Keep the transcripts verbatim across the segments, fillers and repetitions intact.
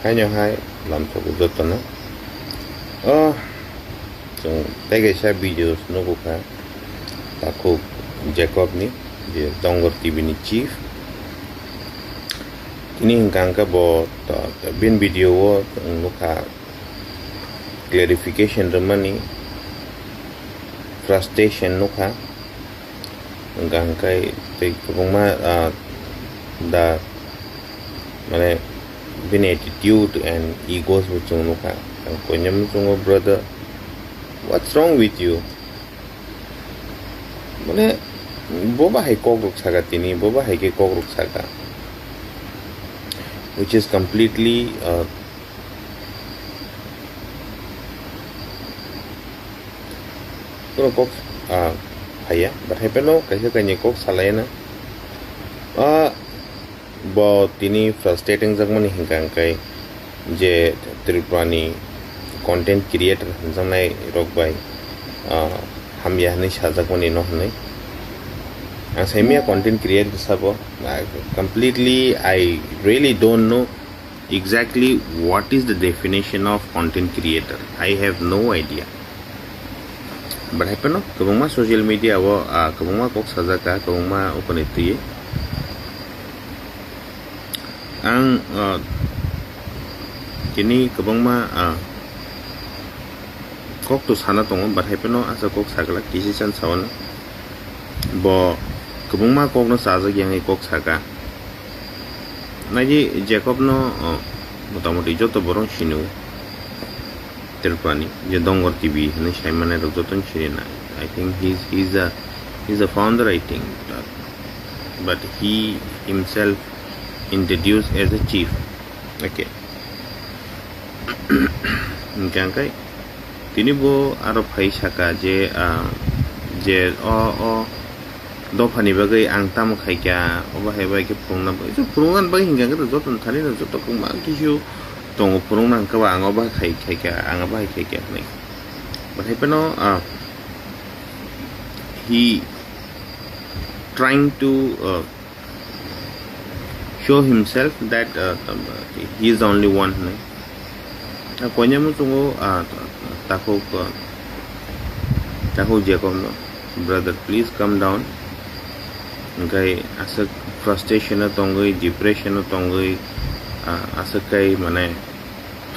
Haino hai lamsogo jotono. O chwng tei kaisa videos nugo kha takhuk Jacob ni, je Dongor T V ni chief. Tini hwnkha hwnkhe bo to, to bini video o chwng nukha clarification rwmani, frustration nukha. Hwnkha hwnkhe tei kwbangma, ah, da, mane, bini attitude and egos bo chwng nukha. Ang koinai muchungo, "Brother, what's wrong with you?" Mane, bo bahai kok rok saka tini, bo bahai khe kok rok saka. Which is completely, uh, Borok kok, ah, phaiya, but hai phano kaisa kainwi kok salaina. Ah, bo tini frustrate wngjakmani hwnkha hwnkhe je Tripura ni content creator hwnjaknai rok bai, ah, hamya hwnwi sajakmani no hwnwi. Ang saimanya content creator sabo, ah, completely, I really don't know exactly what is the definition of content creator. I have no idea. But hai phano kwbangma social media o, ah, kwbangma kok sajak kha, kwbangma upani twi. Ang, ah, tini kwbangma, ah, kok to sana tongo, but hai phano asa kok sagala kisi chan sawana. Bo kwbangma kokno chajak yangwi kok saka. Naidi Jacob no, o, motamoti joto borok sino. Tripura ni je Dongor T V hwnwi sai manai rok joto ni sini na. I think he's, he's a, he's a founder, I think. But he himself introduced as a chief. Okay. Hwnkhe hwnkhe tini bo aro phai saka je, ah, je o, o dophani bagwi ang tamo khaikha, obo hai bai khe phunukna bagwi, je phunukna bagwi hwnkhe joto thani no joto kwbangma kisi tongo, phunukna hwnkhe ba ang obo hai khai, khaikha, ang obo hai khaikha hwnwi. Bo hai phano, ah, he trying to, ah, show himself that, uh, he is the only one hwnwi. Ah, koinai muchungo, ah, takhuk, ah, takhuk Jacob no, "Brother, please come down." Hwnkhe aswk frustration o tongwi, depression o tongwi, ah, aswk kai mane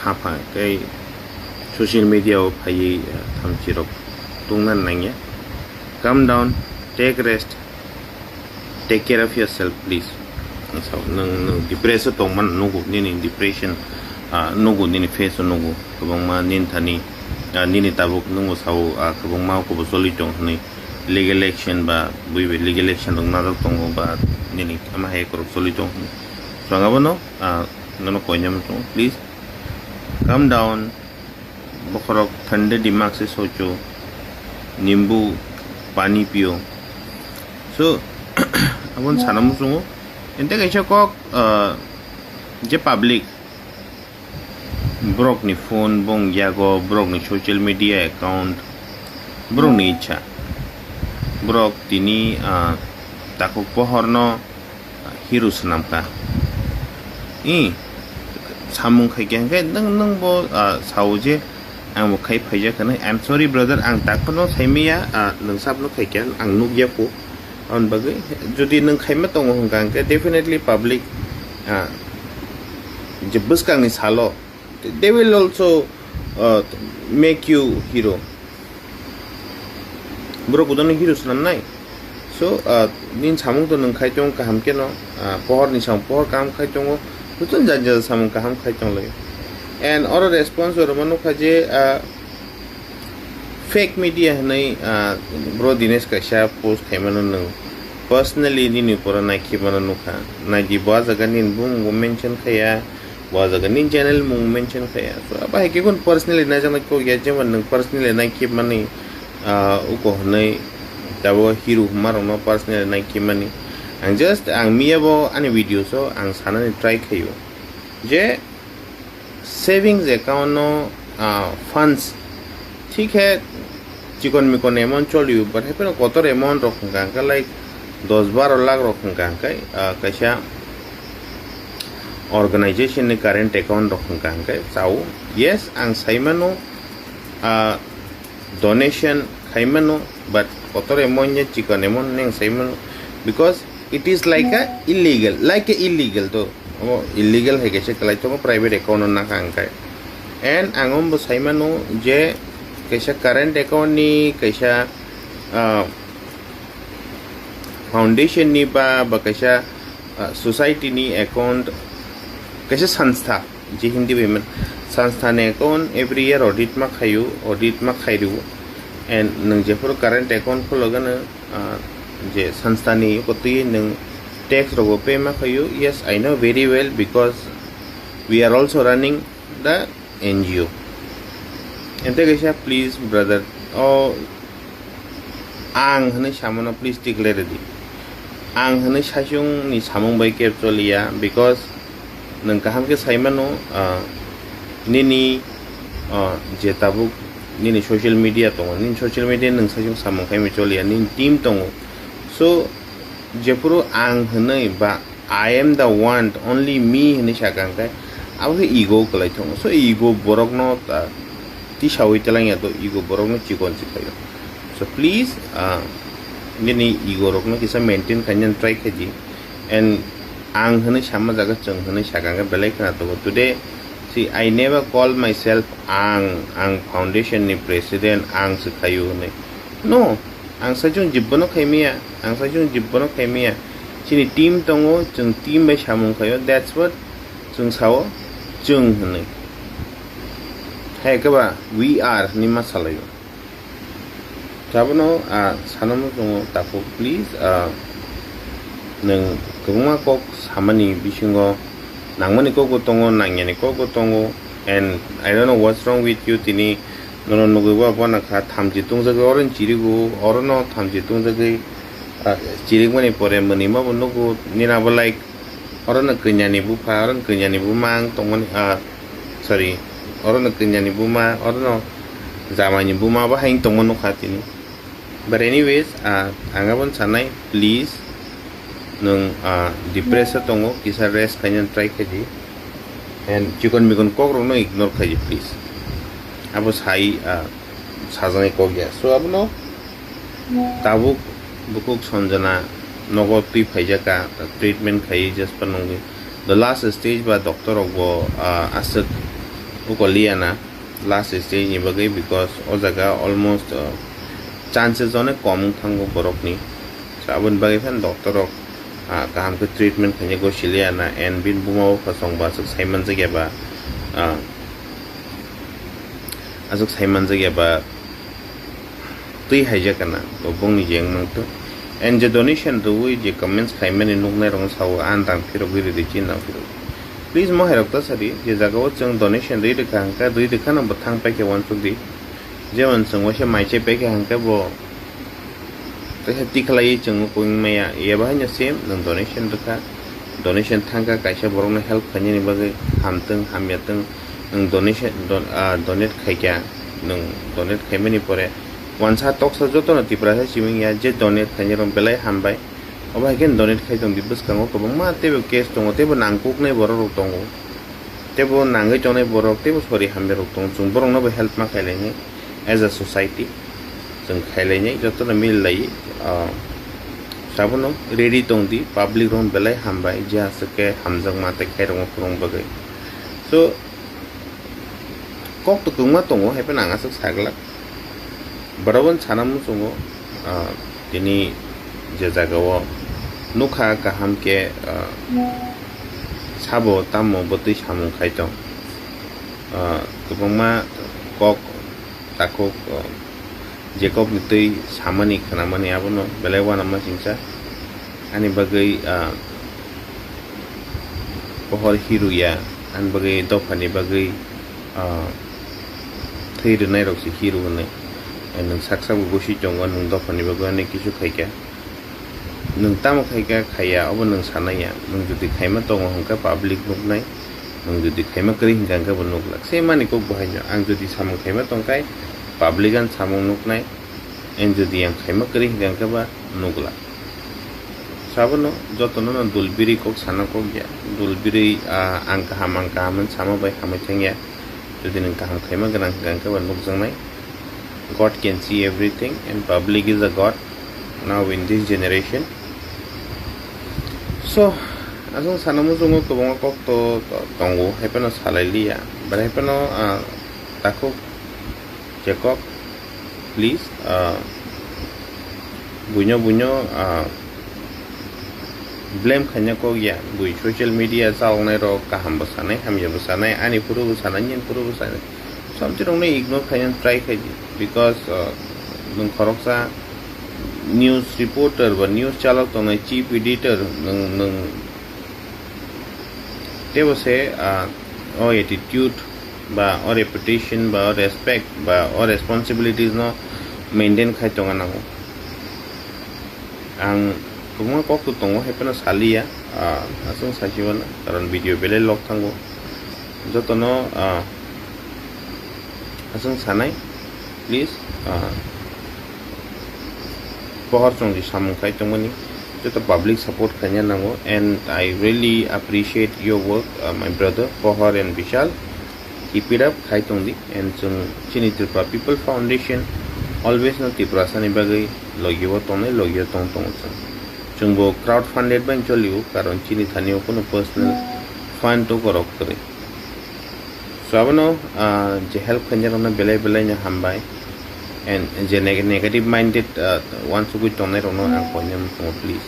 hapha kai social media o phaiwi, ah, thamchi rok tungna nangya. "Come down, take rest, take care of yourself, please." So, nwng, nwng depress o tongmano nugo, nini depression, ah, nugo, nini face o nugo, kwbangma nini thani, ah, nini tabuk nwng bo sao, ah, kwbangma kubo choli tong hwnwi, legal action ba bui bai legal action rok najak tongo ba nini ama hai korok choli tong hwnwi. So, ang abono, ah, nono koinai muchungo, please come down. Bokhorok thande dimag se socho, nimbu pani piyo. So, aboni sana muchungo. Ente kaisa kok, ah, je public, borok ni phone bong yago, borok ni social media account, borok ni icha. Borok tini, ah, takhuk pohor no hero swnam kha. I samung khai khe hwnkhe nwng, nwng bo, ah, sao je ang bo khai phaijak hwnwi. I'm sorry, brother, ang tak phano saimaya, ah, nwng sabno khai khe ang nukya phu. Aboni bagwi jodi nwng khaima tongo hwnkha hwnkhe definitely public, ah, je bwskangni salo they will also, uh, make you hero. Borok bodono hero swnamnai. So, uh, nini samung to nwng khai tongo kaham keno, uh, pohor ni samung pohor kaham khai tongo, joto jat jat samung kaham khai tong lai. And oro response o rwma nukha je, uh, fake media hwnwi, ah, bro Dinesh kaisa post khaimano nwng personally nini pora naikhe mano nukha. Naidi bo ah jaga nini bumung bo mention khaiya, bo ah jaga nini channel mung mention khaiya. So, abo hai khe kun personally naijaknai kok ya, jemon nwng personally naikhe mani, ah, uko hwnwi tabuk hero hwnmarokno personally naikhe mani. Ang just, ang miya bo ani videos o ang sanani try khaio je, savings account no, ah, funds thik khe chikon mikon amount choli o, but hai phano kotor amount rok hwnkha hwnkhe like dos baro lakh rok hwnkha hwnkhe, ah, kaisa organization ni current account rok hwnkha hwnkhe chao. Yes, ang saimano, ah, donation khaimano, but kotor amount ya chikon amount neng saimano, because it is like a illegal, like a illegal to, omo illegal hai kaisa kwlai tongo private account no nakha hwnkhe. And ang omo saimano je kaisa current account ni kaisa, ah, foundation ni ba, ba kaisa, ah, society ni account, kaisa sanstha, je Hindi bai man, sanstha ni account every year audit ma khaio, audit ma khairwo. And nwng jephuru current account khulogano, ah, je sanstha ni kotwi nwng tax rogo pay ma khaio. Yes, I know very well, because we are also running the N G O. Ente kaisa, please brother, o ang hwnwi samano please tikhlai rwdi. Ang hwnwi saichung ni samung bai kebo choliya, because nwng kaham khe saimano, ah, nini, ah, je tabuk nini social media tongo, nini social media nwng saichung samung khaimwi choliya, nini team tongo. So, jephuru ang hwnwi ba I am the one, only me hwnwi sakha hwnkhe, abo khe ego kwlai thungo. So, ego borokno ta tisawi twlangya to, ego borokno chikon si khaio. So, please, ah, nini ego rokno kisa maintain khaina try khaidi. And ang hwnwi sama jaga chwng hwnwi sakha hwnkhe belai khwna tongo. Today, see, I never call myself ang, ang foundation ni president, ang se khaio hwnwi. No, ang saichung jibbono khaimaya, ang saichung jibbono khaimaya. Chini team tongo, chwng team bai samung khaio. That's what chwng sao, chwng hwnwi. Hai khe ba, we are hwnwi ma salaio. Abono, ah, sanamo tongo, takhuk, please, ah, nwng kwbangma kok samani bisingo nangmani kokbo tongo, nangyani kokbo tongo, and I don't know what's wrong with you, tini nono nugwi bo bono kha thamchi tungjagwi oro chirigo, orono thamchi tungjagwi, ah, chirikmani pore mwnwima bo nugo, nini abo like, orono kanyani bupha, orono kanyani buma ang tongmani, ah, sorry, orono kanyani buma, orono jamaini buma bo hai tongma nukha tini. But anyways, ah, ang aboni sanai, please, nwng, ah, depress o tongo, kisa rest khaina try khaidi. And chikon mikon kok rokno ignore khaidi, please. Abo sai, ah, sajagni kok ya. So, abono tabuk bukuk Sanjana nogo twi phaijak kha, treatment khaiwi just pa nungwi. The last stage ba doctor rok bo, ah, aswk ukoliya na. Last stage ni bagwi, because o jaga almost, uh, chances onek kom wng thango borokni. So, aboni bagwi phano doctor rok, ah, kaham khe treatment khaina gosiliya na, and bini buma bo phasong ba aswk sai manjakya ba, ah, aswk sai manjakya ba twi haijak kana, bo bongni je wng mangtwi. And je donation rwui je comments khaimani nuknai rokno sao, ang dang phirogwi rwdi, chini dang phirogwi. Please, mohairok ta sadi, je jagao chwng donation rwi rwkha hwnkhe, rwi rwkhano bo thang paikhe uansukdi. Jemon chwng waisa mai chai paikha hwnkhe bo teisa tikhlaiwi chwngno koi wngmaya. Eba haino same, nwng donation rwkha, donation thangkha, kaisa borokno help khainani bagwi hamtwng hamyatwng, nwng donation, don-, ah, donate khaikha, nwng donate khaimani pore uansa toksa jotono Tiprasa simi wngya, je donate khainarok belai hambai. Obo hai khe donate khai tongdi, bwskango kwbangma teibo case tongo, teibo nangkuknai borok rok tongo, teibo nangwi tongnai borok, teibo sori hamya rok tongo. Chwng borokno bo help ma khailainai as a society, chwng khailainai, jotono mil lai, ah, sabono ready tongdi, public rok belai hambai, je aswk khe hamjakma tei khairokma phwrwng bagwi. So, kok to kwbangma tongo, hai phano ang aswk saglak. Borok bo sana muchungo, ah, tini je jagao nukha kaham khe, ah, sabo tamo bwtwi samung khai tong. Ah, kwbangma kok takhuk, ah, je kokni twi samani khnamani abono belai uanama singsa. Ani bagwi, ah, pohor hiruya, ani bagwi dophani bagwi, ah, thwi rwnairok se hiru hwnwi. Eh, nwng sak sak bo gosi tongo, nwng dophani bagwi ani kisu khaikha. Nwng tamo khaikha, khaiya, obo nwng sanaiya. Nwng jodi khaima tongo hwnkhe public nuknai, nwng jodi khaima kwrwi hwnkha hwnkhe bo nuklak. Se mani kok bo haino, ang jodi samung khaima tongkhai, public ani samung nuknai, ang jodi ang khaima kwrwi hwnkha hwnkhe ba nuklak. Sabono jotono no dul biri kok sana kok ya. Dul biri, ah, ang kaham, ang kaham hin sama bai hamai thang ya. Jodi nwng kaham khaima gwnang hwnkha hwnkhe ba nukjaknai. God can see everything and public is a God now in this generation. So, aswng sana muchungo kwbangma kok to, to tongo, hai phano salai liya. But hai phano, ah, takhuk Jacob, please, ah, buino, buino, ah, blame khaina kok ya. Bui social media chaloknai rok kaham bo sanai, hamya bo sanai, ani phuru bo sanai, nini phuru bo sanai. Something rokno ignore khaina try khai di, because, ah, nwng khoroksa news reporter ba news chalok tongnai chief editor, nwng, nwng teibo se, ah, o attitude ba o reputation ba o respect ba o responsibilities no maintain khai tonga nango. Ang kwbangma kok to tongo, hai phano saliya, ah, aswng saichimano, karon video belai log thango. Jotono, ah, aswng sanai, please, ah, pohor chwngdi samung khai tongmani, joto public support khaina nango, and I really appreciate your work, uh, my brother Pohor and Vishal. Keep it up, khai tongdi, and chwng chini Tripura People Foundation always no Tiprasani bagwi logio tongnai, logio tong tongo chwng. Chwngbo crowd funded bai cholio, karon chini thani o kuno personal fund to korok kwrwi. So abono, ah, je help khainai rokno belai belai no hambai. And je neg-, negative minded, ah, wansugwi tongnai rokno ang koinai muchungo, please.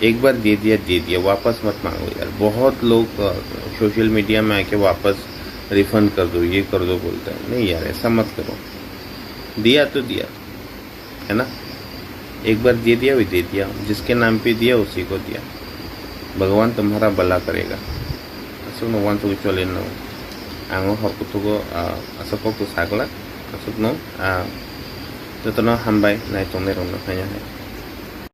Ek bar de diya, de diya, wapas mat mango yaar. Bahut log, ah, social media mein aake wapas refund kar do, ye kar do bolta hai. Nahi yaar, aisa mat karo. Diya to diya. है ना? एक बार दे दिया, वही दे दिया। जिसके नाम पे दिया, उसी को दिया। भगवान तुम्हारा भला करेगा। Aswkno wansugwi choli no. Ang o hor kuthugo, ah, aswk kok to saglak. Aswkno, ah, jotono hambai nai tongnai rokno khaina hai.